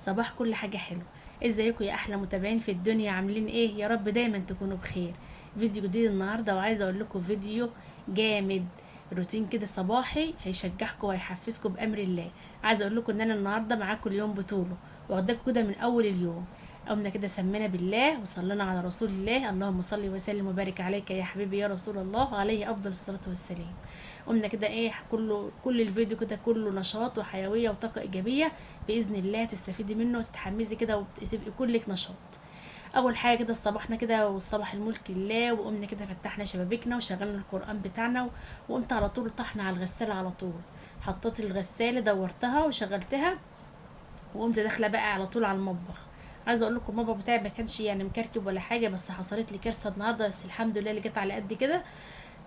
صباح كل حاجة حلوة. ازيكم يا احلى متابعين في الدنيا؟ عاملين ايه؟ يا رب دايما تكونوا بخير. فيديو جديد النهاردة، وعايزة اقول لكم فيديو جامد، روتين كده صباحي هيشجعكم وهيحفزكم بامر الله. عايزة اقول لكم ان انا النهاردة معاكم اليوم بطوله، واخداكم كده من اول اليوم. قمنا كده سمينا بالله وصلينا على رسول الله، اللهم صل وسلم وبارك عليك يا حبيبي يا رسول الله، عليه افضل الصلاة والسلام. قمنا كده ايه، كله كل الفيديو كده كله نشاط وحيوية وطاقة ايجابية باذن الله تستفيدي منه وتتحمسي كده وتبقي كلك نشاط. اول حاجة كده صباحنا كده والصباح الملك لله، وقمنا كده فتحنا شبابيكنا وشغلنا القران بتاعنا، وقمت على طول طحنا على الغسالة، على طول حطيت الغسالة دورتها وشغلتها، وقمت داخله بقى على طول على المطبخ. عايزه اقول لكم المطبخ بتاعي ما كانش يعني مكركب ولا حاجة، بس حصلت لي كارثة النهارده، بس الحمد لله اللي جت على قد كده.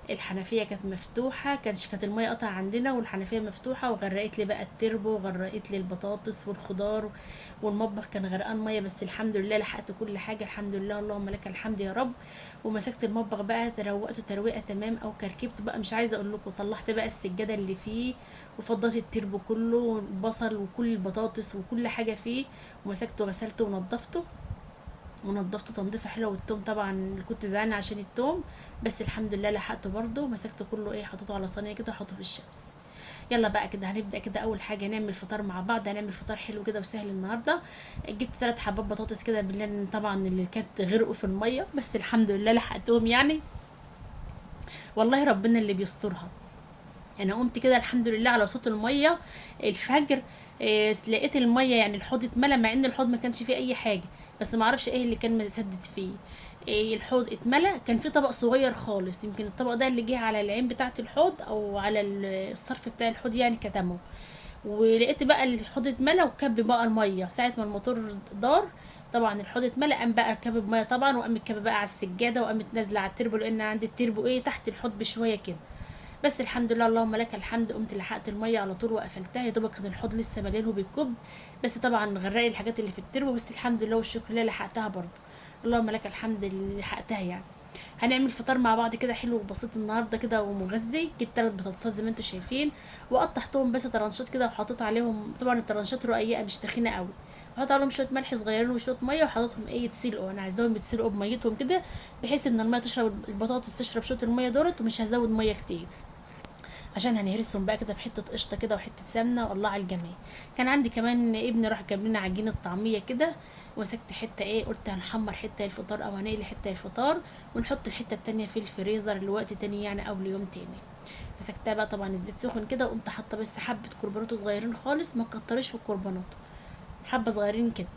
الحنفية كانت مفتوحة، كانت المية قطع عندنا والحنفية مفتوحة، وغرقت لي بقى التربو وغرقت لي البطاطس والخضار، والمطبخ كان غرقان مية، بس الحمد لله لحقت كل حاجة الحمد لله، اللهم لك الحمد يا رب. ومسكت المطبخ بقى روقته ترويقه تمام او كركبته بقى، مش عايزه اقول لكم. طلعت بقى السجادة اللي فيه وفضيت التربو كله والبصل وكل البطاطس وكل حاجة فيه، ومسكته غسلته ونضفته، ونضفته تنظيفه حلوة. والتوم طبعا كنت زعلانة عشان التوم، بس الحمد لله لحقته برده. مسكته كله ايه، حطيته على صينية كده وحطيته في الشمس. يلا بقى كده هنبدا كده. اول حاجة نعمل فطار مع بعض، هنعمل فطار حلو كده وسهل النهارده. جبت 3 حبات بطاطس كده بالله، طبعا اللي كانت غرقوا في المية، بس الحمد لله لحقتهم يعني، والله ربنا اللي بيسترها. انا قمت كده الحمد لله على صوت المية الفجر، لقيت المية يعني الحوض اتملى، مع ان الحوض ما كانش فيه اي حاجة، بس ما اعرفش ايه اللي كان مسدد فيه. الحوض اتملى، كان فيه طبق صغير خالص، يمكن الطبق ده اللي جه على العين بتاعه الحوض او على الصرف بتاع الحوض يعني كتمه. ولقيت بقى الحوض اتملى وكب بقى المية ساعة ما الموتور دار، طبعا الحوض اتملى، قام بقى كب مية طبعا، وقام الكب بقى على السجادة، وقامت نازله على التربو، لان عندي التربو ايه تحت الحوض بشوية كده. بس الحمد لله اللهم لك الحمد، قمت لحقت المية على طول وقفلتها، يا دوبك كان الحوض لسه مليان وبيكب، بس طبعا غرقي الحاجات اللي في التربو، بس الحمد لله والشكر لله لحقتها برضو، اللهم لك الحمد اللي لحقتها يعني. هنعمل فطار مع بعض كده حلو وبسيط النهارده كده ومغذي. جبت 3 بطاطسات زي ما انتم شايفين، وقطعتهم بس ترانشات كده، وحطيت عليهم طبعا الترانشات رقيقه مش تخينة قوي، وحطيت عليهم شوية ملح صغيرين وشوية مية، وحطيتهم ايه يتسلقوا. انا عايزاهم يتسلقوا بميتهم كده، بحيث ان المية تشرب، البطاطس تشرب شوية المية دولت، ومش هزود مية كتير عشان هنهرسهم بقى كده بحته قشطه كده وحتة سمنه، والله على الجمال. كان عندي كمان ابني راح جاب لنا عجينه طعميه كده، ومسكت حتة ايه، قلت هنحمر حتة الفطار او هنقلي حتة الفطار، ونحط الحتة التانية في الفريزر لوقت تاني يعني او ليوم تاني. مسكتها بقى طبعا الزيت سخن كده، وقمت حاطه بس حبه كربوناتو صغيرين خالص، ما تكتريش في الكربوناتو، حبه صغيرين كده.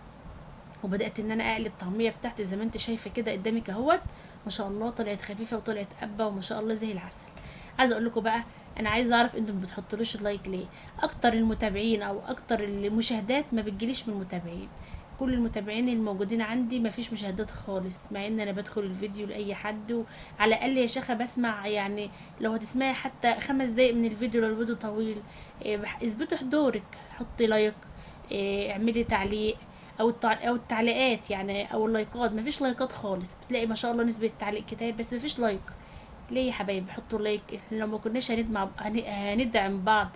وبدات ان انا اقلي الطعمية بتاعتي زي ما انت شايفه كده قدامك اهوت، ما شاء الله طلعت خفيفة وطلعت قبه وما شاء الله زي العسل. عايزه اقول لكم بقى، انا عايزه اعرف انتم ما بتحطولوش ال like ليه؟ اكتر المتابعين او اكتر المشاهدات ما بتجيليش من المتابعين، كل المتابعين الموجودين عندي ما فيش مشاهدات خالص، مع ان انا بدخل الفيديو لاي حد، وعلى الاقل يا شيخه بسمع يعني، لو هتسمعي حتى 5 دقايق من الفيديو لو الفيديو طويل، اثبتي حضورك، حطي like، اعملي تعليق او التعليقات يعني، او اللايكات. مفيش لايكات خالص، بتلاقي ما شاء الله نسبه تعليق كتير بس مفيش like. ليه يا حبايبي؟ حطوا like. احنا لو ما كناش هندعم بعض،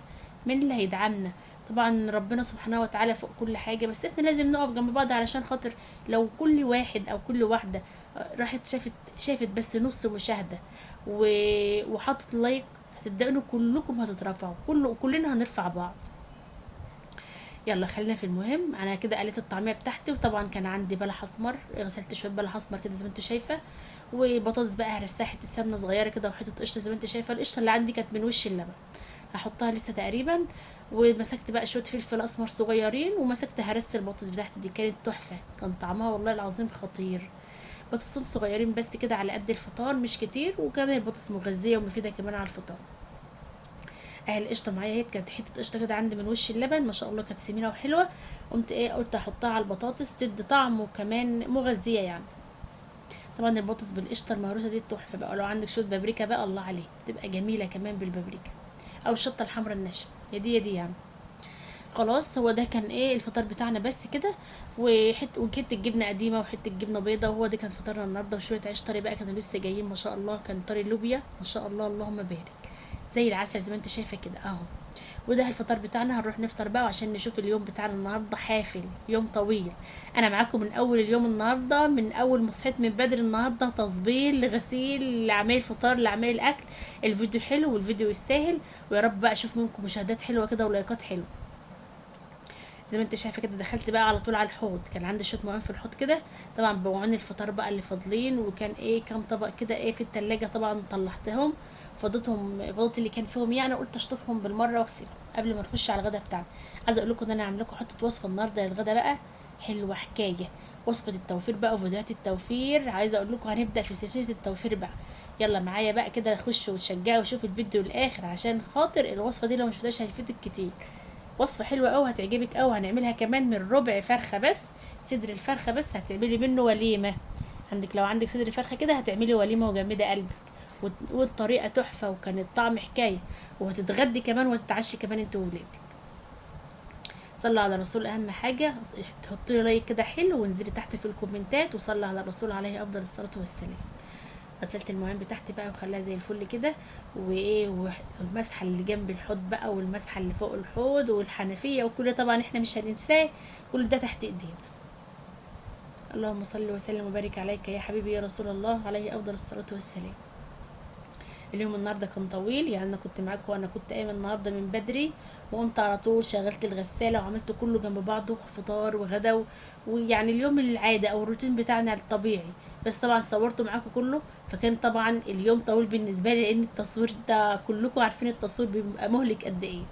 مين اللي هيدعمنا؟ طبعا ربنا سبحانه وتعالى فوق كل حاجة، بس احنا لازم نقف جنب بعض علشان خاطر لو كل واحد او كل واحدة راحت شافت بس نص مشاهده وحطت like، صدقوني كلكم هتترفعوا، كلنا هنرفع بعض. يلا خلينا في المهم. انا كده قليت الطعمية بتاعتي، وطبعا كان عندي بلح اسمر، غسلت شوية بلح اسمر كده زي ما انتوا شايفه، وبطاطس بقى هرسها حتة سمنه صغيرة كده وحتة قشطه زي ما انت شايفه. القشطه اللي عندي كانت من وش اللبن هحطها لسه تقريبا. ومسكت بقى شوية فلفل اسمر صغيرين، ومسكت هرست البطاطس بتاعتي دي، كانت تحفة، كان طعمها والله العظيم خطير. بطاطسين صغيرين بس كده على قد الفطار مش كتير، وكمان البطاطس مغذيه ومفيدة كمان على الفطار. اهي القشطه معايا اهي، كانت حتة قشطه كده عندي من وش اللبن ما شاء الله، كانت سمينه وحلوه. قمت ايه، قلت احطها على البطاطس تدي طعم وكمان مغذيه يعني. طبعا البطاطس بالقشطه المهروسه دي تحفة بقى، لو عندك شوية بابريكا بقى الله عليه تبقى جميلة كمان بالبابريكا، او الشطه الحمراء الناشفه، يا دي يا دي يعني. خلاص هو ده كان ايه الفطار بتاعنا بس كده، وحتة جبنه قديمة وحتة جبنه بيضة، وهو ده كان فطارنا النهارده. وشوية عيش طري بقى كانوا لسه جايين ما شاء الله، كان طري لوبيا ما شاء الله اللهم بارك، زي العسل زي ما انت شايفه كده اهو. وده الفطار بتاعنا، هنروح نفطر بقى عشان نشوف اليوم بتاعنا النهارده حافل، يوم طويل. انا معاكم من اول اليوم النهارده، من اول ما صحيت من بدري النهارده، تظبيل لغسيل لعمايل فطار لعمايل اكل. الفيديو حلو والفيديو يستاهل، ويا رب بقى اشوف منكم مشاهدات حلوة كده ولايكات حلوة. زي ما انت شايفه كده دخلت بقى على طول على الحوض، كان عندي شوية مواعين في الحوض كده، طبعا بمواعين الفطار بقى اللي فاضلين، وكان ايه كام طبق كده ايه في التلاجة، طبعا طلعتهم فضيتهم، فضيت اللي كان فيهم يعني، قلت اشطفهم بالمرة واغسلهم قبل ما نخش على الغدا بتاعنا. عايزه اقول لكم ان انا عامله لكم حتة وصفه النهارده للغدا بقى حلوة، حكاية وصفه التوفير بقى وفيديوهات التوفير. عايزه اقول لكم هنبدا في سلسلة التوفير بقى، يلا معايا بقى كده خشوا وتشجعوا وشوفوا الفيديو للاخر عشان خاطر الوصفة دي لو ما شفتهاش هيفوتك كتير. وصفه حلوة قوي هتعجبك قوي، هنعملها كمان من ربع فرخة بس، صدر الفرخه بس هتعملي منه وليمة. عندك لو عندك صدر فرخة كده هتعملي وليمة وجمده قلبك، والطريقة تحفة وكان الطعم حكاية، وهتتغدي كمان وهتتعشي كمان انت وولادك. صلي على الرسول، اهم حاجة تحطي لي like كده حلو، وانزلي تحت في الكومنتات وصلي على الرسول عليه افضل الصلاة والسلام. غسلت المواعين بتاعتي بقى وخليها زي الفل كده، وايه والمسحه اللي جنب الحوض بقى والمسحه اللي فوق الحوض والحنفية وكل ده طبعا احنا مش هننساه، كل ده تحت ايدينا. اللهم صل وسلم وبارك عليك يا حبيبي يا رسول الله عليه افضل الصلاة والسلام. اليوم النهارده كان طويل، يعني انا كنت معاكم وانا كنت قايمة النهارده من بدري، وقمت على طول شغلت الغسالة وعملت كله جنب بعضه، فطار وغدا ويعني اليوم العادة او الروتين بتاعنا الطبيعي، بس طبعا صورته معاكم كله، فكان طبعا اليوم طويل بالنسبة لي لان التصوير ده كلكم عارفين التصوير بيبقى مهلك قد ايه،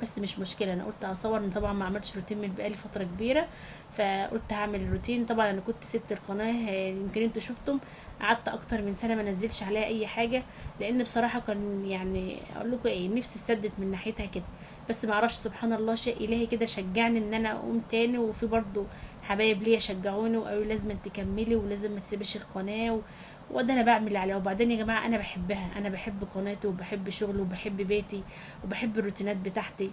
بس مش مشكلة انا قلت اصور. طبعا ما عملتش روتين من بقالي فترة كبيرة، فقلت هعمل روتين. طبعا انا كنت سبت القناة، يمكن انتوا شفتم قعدت اكتر من سنة ما نزلش عليها اي حاجة، لان بصراحة كان يعني اقول لكم ايه، نفسي سدت من ناحيتها كده، بس ما اعرفش سبحان الله شيء الهي كده شجعني ان انا اقوم تاني. وفي برضو حبايب ليا شجعوني وقالوا لازم تكملي ولازم ما تسيبيش القناة وده انا بعمل عليها. وبعدين يا جماعة انا بحبها، انا بحب قناتي وبحب شغلي وبحب بيتي وبحب الروتينات بتاعتي،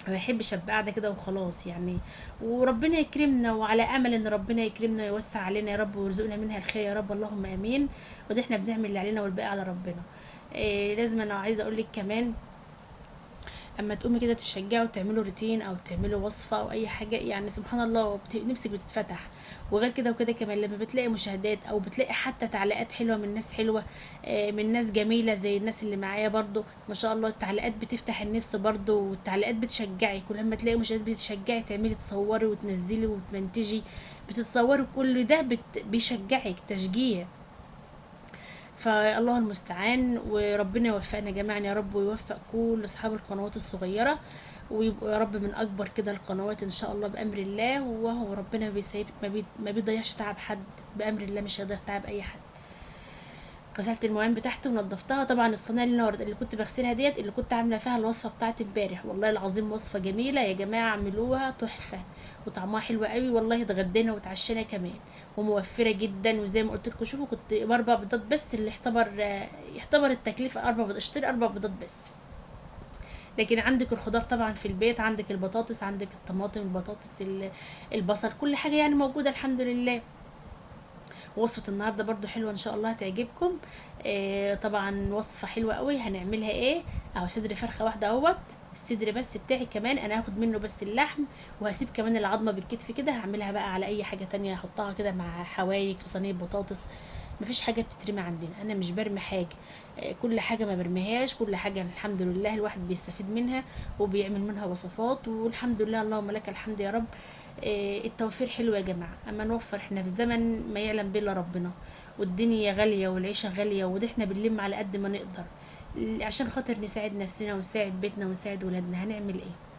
ما بحبش ابقى قاعدة كده وخلاص يعني. وربنا يكرمنا، وعلى امل ان ربنا يكرمنا ويوسع علينا يا رب ويرزقنا منها الخير يا رب، اللهم امين. وده احنا بنعمل اللي علينا والباقي على ربنا. إيه لازم انا عايزه اقول لك كمان، اما تقومي كده تشجعوا وتعملوا روتين او تعملوا وصفه او اي حاجة، يعني سبحان الله نفسك بتتفتح. وغير كده وكده كمان لما بتلاقي مشاهدات او بتلاقي حتى تعليقات حلوة من ناس حلوة، من ناس جميلة زي الناس اللي معايا برضو ما شاء الله، التعليقات بتفتح النفس برضو، والتعليقات بتشجعك. ولما تلاقي مشاهدات بتشجعي تعملي تصوري وتنزلي وتمنتجي، بتتصوري كل ده بيشجعك تشجيع. فالله المستعان، وربنا يوفقنا جميعا يا رب، ويوفق كل اصحاب القنوات الصغيرة، ويبقوا يا رب من اكبر كده القنوات ان شاء الله بامر الله. وهو ربنا بيسيب ما بيضيعش تعب حد بامر الله، مش هيضيع تعب اي حد. غسلت المواعين بتاعتي ونضفتها. طبعا الصينية اللي كنت بغسلها ديت اللي كنت عامله فيها الوصفة بتاعتي امبارح، والله العظيم وصفه جميلة يا جماعة، اعملوها تحفة وطعمها حلو قوي والله. اتغدينا وتعشينا كمان، وموفره جدا. وزي ما قلت لكم شوفوا كنت ب4 بيضات بس، اللي يعتبر التكلفة 4 بيضات، اشتري 4 بيضات بس. لكن عندك الخضار طبعا في البيت، عندك البطاطس، عندك الطماطم، البطاطس، البصل، كل حاجة يعني موجودة الحمد لله. وصفة النهاردة برضو حلوة ان شاء الله هتعجبكم. طبعا وصفة حلوة قوي. هنعملها ايه؟ اهو صدر فرخة واحدة اهوت، الصدر بس بتاعي كمان انا هاخد منه بس اللحم، وهسيب كمان العظمة بالكتف كده، هعملها بقى على اي حاجة تانية، هحطها كده مع حوايج في صينية بطاطس. مفيش حاجة بتترمي عندنا، انا مش برمي حاجة، كل حاجة ما برميهاش، كل حاجة الحمد لله الواحد بيستفيد منها وبيعمل منها وصفات، والحمد لله اللهم لك الحمد يا رب. التوفير حلو يا جماعة، اما نوفر احنا في زمن ما يعلم به الا ربنا، والدنيا غالية والعيشه غالية، وده احنا بنلم على قد ما نقدر عشان خاطر نساعد نفسنا ونساعد بيتنا ونساعد ولادنا. هنعمل ايه؟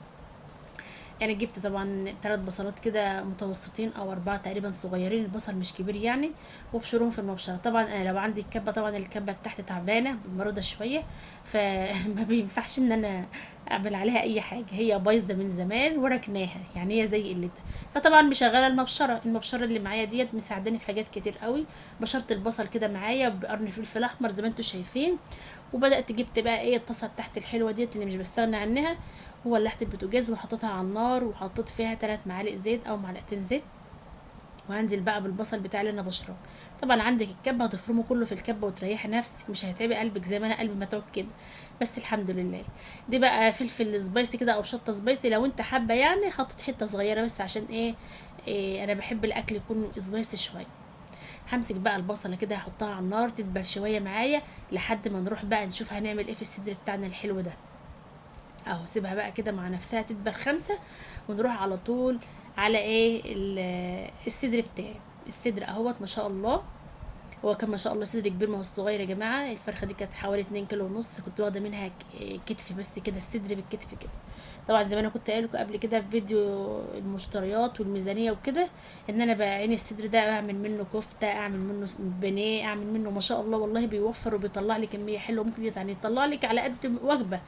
انا جبت طبعا 3 بصلات كده متوسطين او 4 تقريبا صغيرين، البصل مش كبير يعني، وابشرهم في المبشره. طبعا انا لو عندي الكبه، طبعا الكبه بتاعتي تعبانة مريضه شوية، فما بينفعش ان انا اعمل عليها اي حاجة، هي بايظة من زمان وركناها يعني، هي زي قلتها. فطبعا مشغله المبشره، المبشره اللي معايا ديت مساعداني في حاجات كتير قوي. بشرت البصل كده معايا بقرن فلفل احمر زي ما انتم شايفين، وبدات جبت بقى ايه الطاسه بتاعت الحلوة ديت اللي مش بستغنى عنها، وولعت البوتاجاز وحطيتها على النار، وحطيت فيها 3 معالق زيت او معلقتين زيت، وهنزل بقى بالبصل بتاعي اللي انا بشربه. طبعا عندك الكبه هتفرمه كله في الكبه وتريحي نفسك، مش هتعبي قلبك زي ما انا قلبي متعوب كده، بس الحمد لله. دي بقى فلفل spicy كده او شطه spicy لو انت حابة، يعني حطيت حتة صغيرة بس عشان ايه، انا بحب الاكل يكون spicy شوية. همسك بقى البصله كده هحطها على النار تدبل شوية معايا لحد ما نروح بقى نشوف هنعمل ايه في الصدر بتاعنا الحلو ده. اهو سيبها بقى كده مع نفسها تدبل 5، ونروح على طول على ايه الصدر بتاعي. الصدر اهوت ما شاء الله، هو كان ما شاء الله صدر كبير، ما هو الصغير يا جماعة. الفرخه دي كانت حوالي 2.5 كيلو، كنت واخده منها كتف بس كده، الصدر بالكتف كده. طبعا زي ما انا كنت قايله لكم قبل كده في فيديو المشتريات والميزانيه وكده، ان انا بعين الصدر ده اعمل منه كفته، اعمل منه بانيه، اعمل منه ما شاء الله والله بيوفر وبيطلع لي كمية حلوة، ممكن يعني يطلع لك على قد وجبة.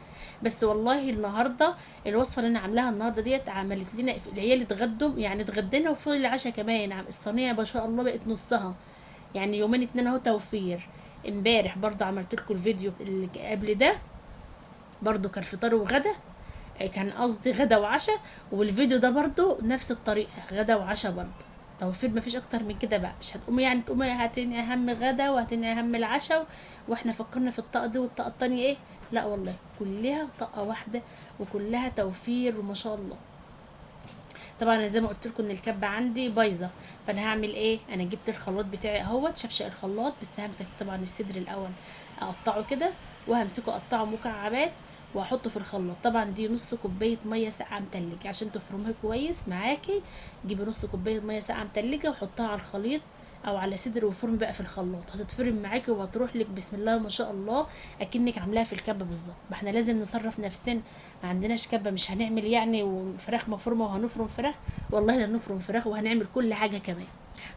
بس والله النهارده الوصفة اللي انا عاملاها النهارده ديت عملت لنا العيال اتغدوا، يعني اتغدينا وفضل العشاء كمان. الصينية ما شاء الله بقت نصها، يعني يومين 2 اهو توفير. امبارح برضه عملت لكم الفيديو اللي قبل ده، برضه كان فطار وغدا، كان قصدي غدا وعشاء، والفيديو ده برضه نفس الطريقة غدا وعشاء برضه توفير، مفيش اكتر من كده بقى. مش هتقومي يعني تقومي هتنعي هم غدا وهتنعي هم العشاء، واحنا فكرنا في الطاقة دي والطاقة التانية ايه، لا والله كلها طاقة واحدة وكلها توفير وما شاء الله. طبعا انا زي ما قلت لكم ان الكبه عندي بايظة، فانا هعمل ايه، انا جبت الخلاط بتاعي اهوت، شفشق الخلاط، بس همسك طبعا الصدر الاول اقطعه كده، وهمسكه اقطعه مكعبات واحطه في الخلاط. طبعا دي نص كوباية مية ساقعه متلجه عشان تفرميه كويس معاكي. جيبي نص كوباية مية ساقعه متلجه وحطها على الخليط او على صدر وفرم بقى في الخلاط، هتتفرم معاكي وهتروح لك بسم الله ما شاء الله اكنك عاملاها في الكبه بالظبط. ما احنا لازم نصرف نفسنا، ما عندناش كبه، مش هنعمل يعني وفراخ مفرومه وهنفرم فراخ، والله لا نفرم فراخ وهنعمل كل حاجة كمان.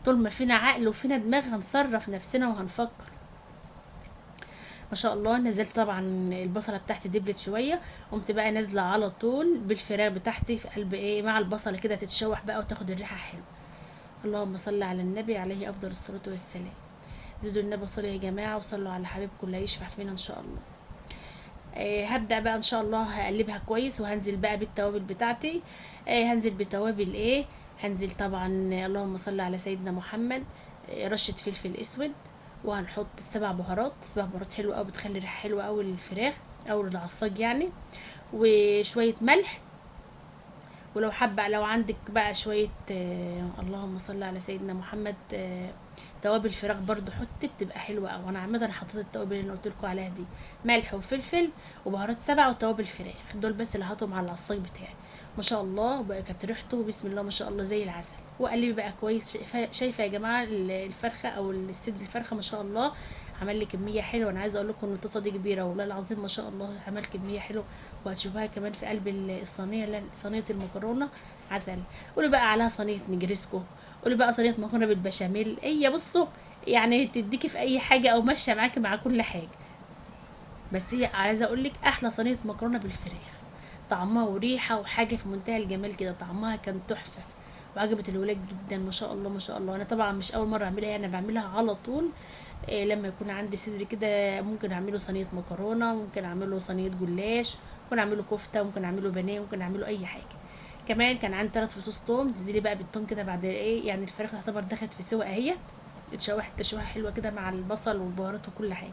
طول ما فينا عقل وفينا دماغ هنصرف نفسنا وهنفكر ما شاء الله. نزلت طبعا البصله بتاعتي دبلت شوية، قمت بقى نازله على طول بالفراخ بتاعتي في قلب ايه مع البصله كده، تتشوح بقى وتاخد الريحة حلوة. اللهم صل على النبي عليه افضل الصلاة والسلام. زيدوا النبي صلي يا جماعة وصلوا على حبيبكم اللي هيشفع فينا ان شاء الله. هبدا بقى ان شاء الله هقلبها كويس، وهنزل بقى بالتوابل بتاعتي. هنزل بتوابل ايه، هنزل طبعا اللهم صل على سيدنا محمد، رشه فلفل اسود، وهنحط 7 بهارات، 7 بهارات حلوة قوي بتخلي ريحه حلوة قوي للفراخ او للعصاج يعني، وشوية ملح، ولو حابة لو عندك بقى شوية اللهم صل على سيدنا محمد، توابل فراخ برضو حطي، بتبقى حلوة قوي. انا عامة حطيت التوابل اللي قلت لكم عليها دي، ملح وفلفل وبهارات 7 وتوابل فراخ، دول بس اللي هحطهم على العصاج بتاعي. ما شاء الله بقى كانت ريحته بسم الله ما شاء الله زي العسل. وقلبي بقى كويس. شايفه يا جماعة الفرخه او الصدر الفرخه ما شاء الله عمل لي كمية حلوة. انا عايزه اقول لكم ان الطاسه دي كبيرة والله العظيم ما شاء الله، عمل كمية حلوة، وهتشوفوها كمان في قلب الصينية، صينية المكرونه عسل. قولوا بقى عليها صينية نجرسكو، قولوا بقى صينية مكرونه بالبشاميل، هي بصوا يعني تديكي في اي حاجة او ماشية معاكي مع كل حاجة. بس هي عايزه اقول لك احلى صينية مكرونه بالفراخ، طعمها وريحه وحاجه في منتهى الجمال كده، طعمها كان تحفة وعجبت الولاد جدا ما شاء الله ما شاء الله. انا طبعا مش اول مرة اعملها، يعني بعملها على طول. لما يكون عندي صدر كده ممكن اعمله صينية مكرونه، ممكن اعمله صينية جلاش، ممكن اعمله كفته، ممكن اعمله بانيه، ممكن اعمله اي حاجة. كمان كان عندي 3 فصوص توم، تنزلي بقى بالتوم كده بعد ايه، يعني الفراخ تعتبر دخلت في سوا اهي، اتشوحت تشويحه حلوة كده مع البصل والبهارات وكل حاجة.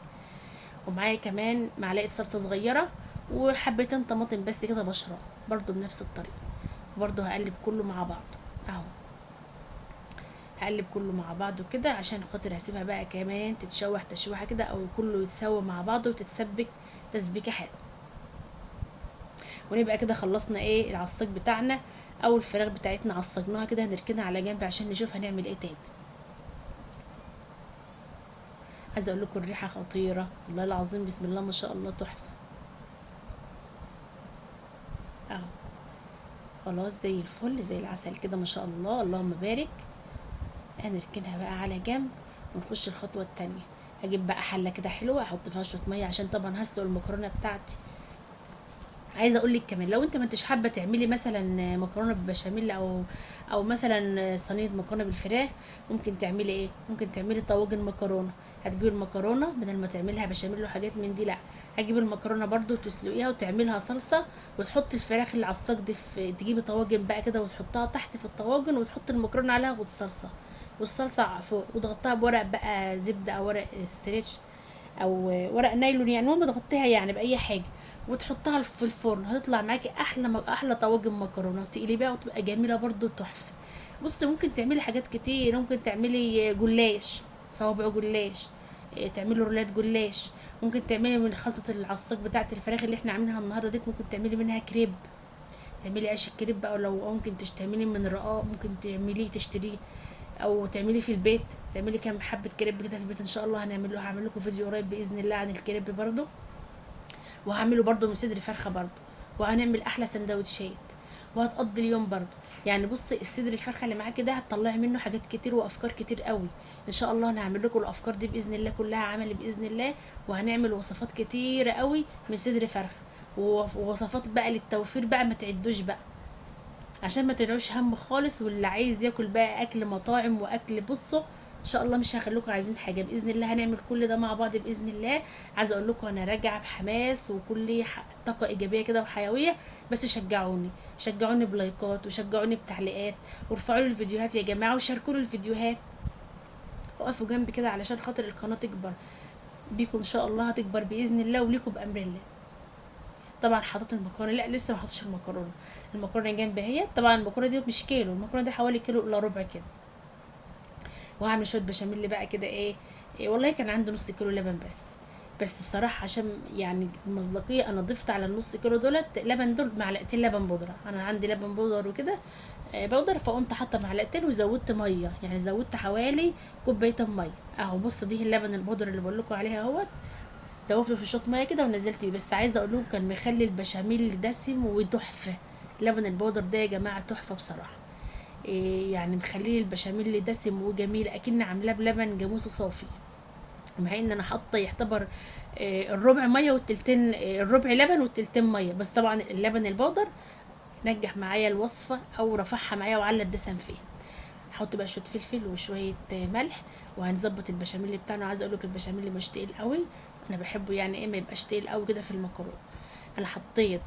ومعايا كمان معلقه صلصه صغيرة وحبتين طماطم بس كده بشره برضو بنفس الطريقة، برضو هقلب كله مع بعضه اهو، هقلب كله مع بعضه كده عشان خاطر هسيبها بقى كمان تتشوح تشويحه كده، او كله يتسوى مع بعضه وتتسبك تسبيكه حلوة. ونبقى كده خلصنا ايه العصاج بتاعنا او الفراخ بتاعتنا، عصجناها كده هنركنها على جنب عشان نشوف هنعمل ايه تاني. عايزه اقول لكم الريحة خطيرة والله العظيم بسم الله ما شاء الله تحفة اهو، خلاص زي الفل زي العسل كده ما شاء الله اللهم بارك. هنركنها بقى على جنب ونخش الخطوة التانية. هجيب بقى حله كده حلوة احط فيها شوية مية عشان طبعا هسلق المكرونه بتاعتي. عايزه اقول لك كمان لو انت ما انتش حابة تعملي مثلا مكرونه بالبشاميل او مثلا صينية مكرونه بالفراخ، ممكن تعملي ايه، ممكن تعملي طواجن مكرونه. هتجيبي المكرونه بدل ما تعملها بشاميل وحاجات من دي، لا هتجيبي المكرونه برضو تسلقيها وتعملها صلصه، وتحطي الفراخ اللي على الصاج دي في، تجيبي طواجن بقى كده وتحطها تحت في الطواجن وتحطي المكرونه عليها والصلصه، والصلصه فوق، وتغطيها بورق بقى زبدة او ورق stretch او ورق نايلون، يعني المهم تغطيها يعني باي حاجة، وتحطها في الفرن. هتطلع معاكي احلى طواجن مكرونه، وتقلبيها وتبقى جميلة برده تحفة. بصي ممكن تعملي حاجات كتير، ممكن تعملي جلاش، صوابع جلاش، تعملي رولات جلاش، ممكن تعملي من خلطه العصاج بتاعه الفراخ اللي احنا عاملينها النهارده ديت، ممكن تعملي منها كريب، تعملي عيش الكريب، او لو ممكن تعملي من رقاق، ممكن تعمليه تشتريه او تعمليه في البيت، تعملي كام حبه كريب كده في البيت. ان شاء الله هعمل لكم فيديو قريب باذن الله عن الكريب برده، وهعمله برده من صدر فرخة برده، وهنعمل احلى سندوتشات، وهتقضي اليوم برده. يعني بصي الصدر الفرخه اللي معاكي ده هتطلعي منه حاجات كتير وافكار كتير قوي. ان شاء الله انا هعمل لكم الافكار دي باذن الله كلها عملي باذن الله، وهنعمل وصفات كتير قوي من صدر فرخة، ووصفات بقى للتوفير بقى، ما تعدوش بقى عشان ما تنعوش هم خالص. واللي عايز ياكل بقى اكل مطاعم واكل، بصوا ان شاء الله مش هخليكم عايزين حاجة باذن الله، هنعمل كل ده مع بعض باذن الله. عايزه اقول لكم انا راجعه بحماس وكل طاقة ايجابية كده وحيوية، بس شجعوني، شجعوني بلايكات وشجعوني بتعليقات، وارفعوا لي الفيديوهات يا جماعة، وشاركوا لي الفيديوهات، وقفوا جنبي كده علشان خاطر القناة تكبر بيكم ان شاء الله، هتكبر باذن الله وليكم بامر الله. طبعا حطيت المكرونه، لا لسه ما حطيتش المكرونه، المكرونه جنب اهي. طبعا المكرونه دي مش كيلو، المكرونه دي حوالي كيلو الا ربع كده. وهعمل شوية بشاميل بقى كده ايه والله كان عندي نص كيلو لبن بس بصراحة عشان يعني المصداقية انا ضفت على النص كيلو دولت لبن، دول معلقتين لبن بودره، انا عندي لبن بودر وكده بودر، فقمت حاطه معلقتين وزودت مية، يعني زودت حوالي كوبايتين مية اهو. بصوا دي اللبن البودر اللي بقول لكم عليها اهوت، دوبته في شوط مية كده ونزلت بيه. بس عايزه اقول لكم كان مخلي البشاميل دسم وتحفه، لبن البودر ده يا جماعة تحفة بصراحة، يعني مخليه البشاميل دسم وجميل اكن عاملاه بلبن جاموسه صافي، مع ان انا حاطه يعتبر الربع مية والتلتين، الربع لبن والتلتين مية، بس طبعا اللبن البودر نجح معايا الوصفة او رفعها معايا وعلى الدسم فيها. هحط بقى شوية فلفل وشوية ملح وهنظبط البشاميل بتاعنا. عايزه اقول لك البشاميل مش تقيل قوي، انا بحبه يعني ايه ما يبقاش تقيل قوي كده في المكرونه. انا حطيت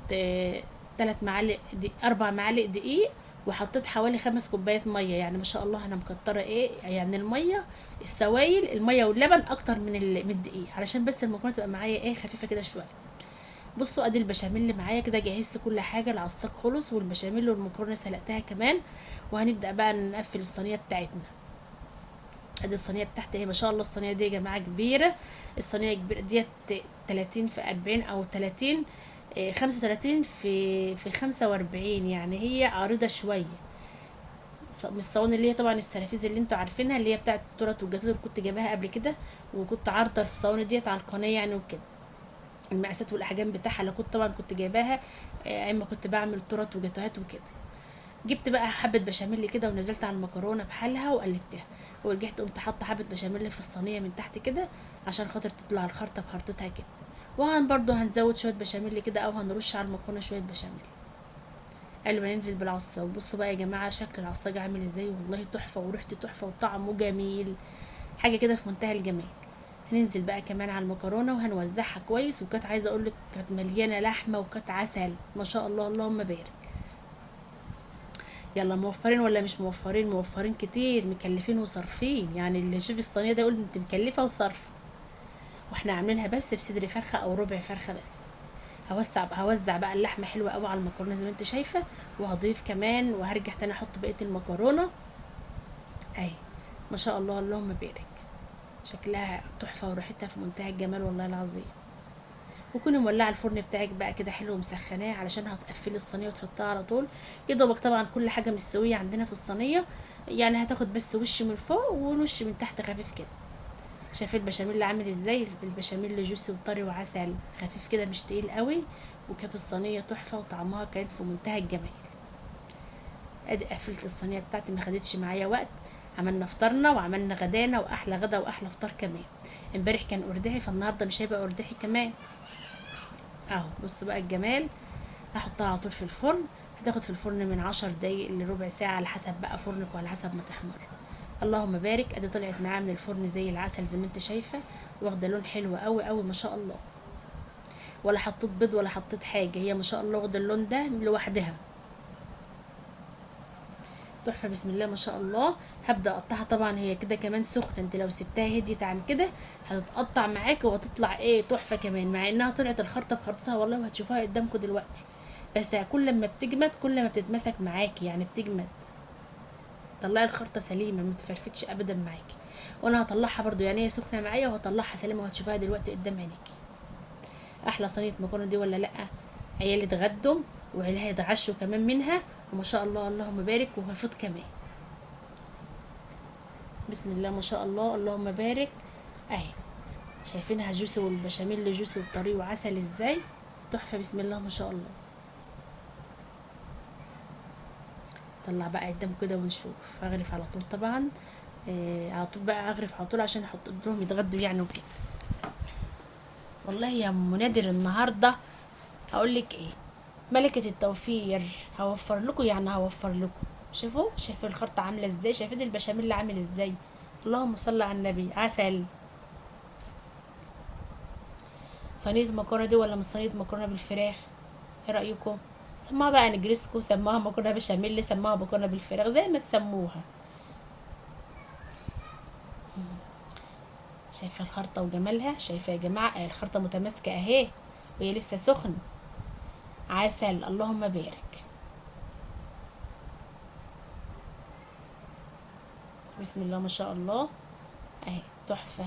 3 معالق دي 4 معالق دقيق، وحطيت حوالي 5 كوبايات مية، يعني ما شاء الله انا مكتره ايه يعني المية السوائل، المية واللبن اكتر من الدقيق، علشان بس المكرونه تبقى معايا ايه خفيفة كده شوية. بصوا ادي البشاميل اللي معايا كده، جهزت كل حاجة، العصاك خلص والبشاميل والمكرونه سلقتها كمان، وهنبدا بقى نقفل الصينية بتاعتنا. ادي الصينية بتاعتي اهي ما شاء الله، الصينية دي يا جماعة كبيرة، الصينية كبيرة ديت 30 في 40 او 30 35 في 45، يعني هي عريضة شوية، من الصواني اللي هي طبعا السرافيز اللي انتوا عارفينها اللي هي بتاعه التورت والجاتوه اللي كنت جايباها قبل كده، وكنت عارضه الصواني ديت على القناة يعني وكده، المقاسات والاحجام بتاعها اللي كنت طبعا كنت جايباها اما كنت بعمل تورت وجاتوهات وكده. جبت بقى حبه بشاميل كده ونزلت على المكرونه بحالها وقلبتها، ورجعت قمت حاطه حبه بشاميل في الصينية من تحت كده عشان خاطر تطلع الخرطة بخرطتها كده. وهن برضو هنزود شوية بشاميل كده او هنرش على المكرونه شوية بشاميل قبل ما ننزل بالعصاج. بصوا بقى يا جماعة شكل العصاج عامل ازاي، والله تحفة وريحته تحفة وطعمه جميل، حاجة كده في منتهى الجمال. هننزل بقى كمان على المكرونه وهنوزعها كويس، وكانت عايزه اقول لك كانت مليانة لحمه وكانت عسل ما شاء الله اللهم بارك. يلا موفرين ولا مش موفرين؟ موفرين كتير، مكلفين وصرفين، يعني اللي يشوف الصينية ده يقول انت مكلفة وصرف، واحنا عاملينها بس بصدر فرخة او ربع فرخة بس. هوزع بقى اللحمة حلوة قوي على المكرونه زي ما انت شايفه، وهضيف كمان وهرجع تاني احط بقية المكرونه اهي ما شاء الله اللهم بارك، شكلها تحفة وريحتها في منتهى الجمال والله العظيم. وكوني مولعه الفرن بتاعك بقى كده حلو ومسخناه علشان هتقفلي الصينية وتحطها على طول. يا دوبك طبعا كل حاجة مستوية عندنا في الصينية، يعني هتاخد بس وش من فوق ووش من تحت خفيف كده. شايفين البشاميل عامل ازاي؟ البشاميل جوسي وطري وعسل خفيف كده مش تقيل قوي، وكانت الصينية تحفة وطعمها كانت في منتهى الجمال. ادي قفلت الصينية بتاعتي، ما خدتش معايا وقت، عملنا فطارنا وعملنا غدانا واحلى غدا واحلى فطار كمان. امبارح كان قرداحي فالنهارده مش هيبقى قرداحي كمان اهو. بصوا بقى الجمال، هحطها على طول في الفرن، هتاخد في الفرن من 10 دقايق لربع ساعة على حسب بقى فرنك وعلى حسب ما تحمر. اللهم بارك. ادي طلعت معايا من الفرن زي العسل زي ما انت شايفه، واخده لون حلو قوي قوي ما شاء الله، ولا حطيت بيض ولا حطيت حاجة، هي ما شاء الله واخده اللون ده لوحدها. تحفة بسم الله ما شاء الله. هبدا اقطعها، طبعا هي كده كمان سخنة، انت لو سبتها هديت عن كده هتتقطع معاك وهتطلع ايه تحفة كمان، مع انها طلعت الخرطة بخرطتها والله، وهتشوفوها قدامكم دلوقتي. بس كل ما بتجمد كل ما بتتمسك معاكي، يعني بتجمد، طلعي الخرطة سليمة ما تفرفتش ابدا معاكي. وانا هطلعها برضو، يعني هي سخنة معايا وهطلعها سليمة وهتشوفوها دلوقتي قدام عينيكي. احلى صينية مكرونه دي ولا لا؟ عيالي اتغدوا وعيالها يتعشوا كمان منها، وما شاء الله اللهم بارك، وهفوت كمان بسم الله ما شاء الله اللهم بارك. اهي شايفينها juicy، والبشاميل juicy وطري وعسل ازاي، تحفة بسم الله ما شاء الله. طلع بقى قدام كده ونشوف. هغرف على طول طبعا، على طول بقى اغرف على طول عشان احط لهم يتغدوا يعني وكده. والله يا ام نادر النهارده هقول لك ايه، ملكة التوفير، هوفر لكم يعني هوفر لكم. شوفوا، شايفين الخرطة عاملة ازاي، شايفين البشاميل عامل ازاي، اللهم صل على النبي، عسل. صينية مكرونة دي ولا مش صينية مكرونة بالفراخ؟ ايه رأيكم؟ سموها بقى نجرسكو، سموها مكرونة بشاميل، سموها مكرونة بالفراخ، زي ما تسموها. شايفة الخرطة وجمالها؟ شايفة يا جماعة الخرطة متماسكة اهي وهي لسه سخن، عسل اللهم بارك. بسم الله ما شاء الله اهي تحفة.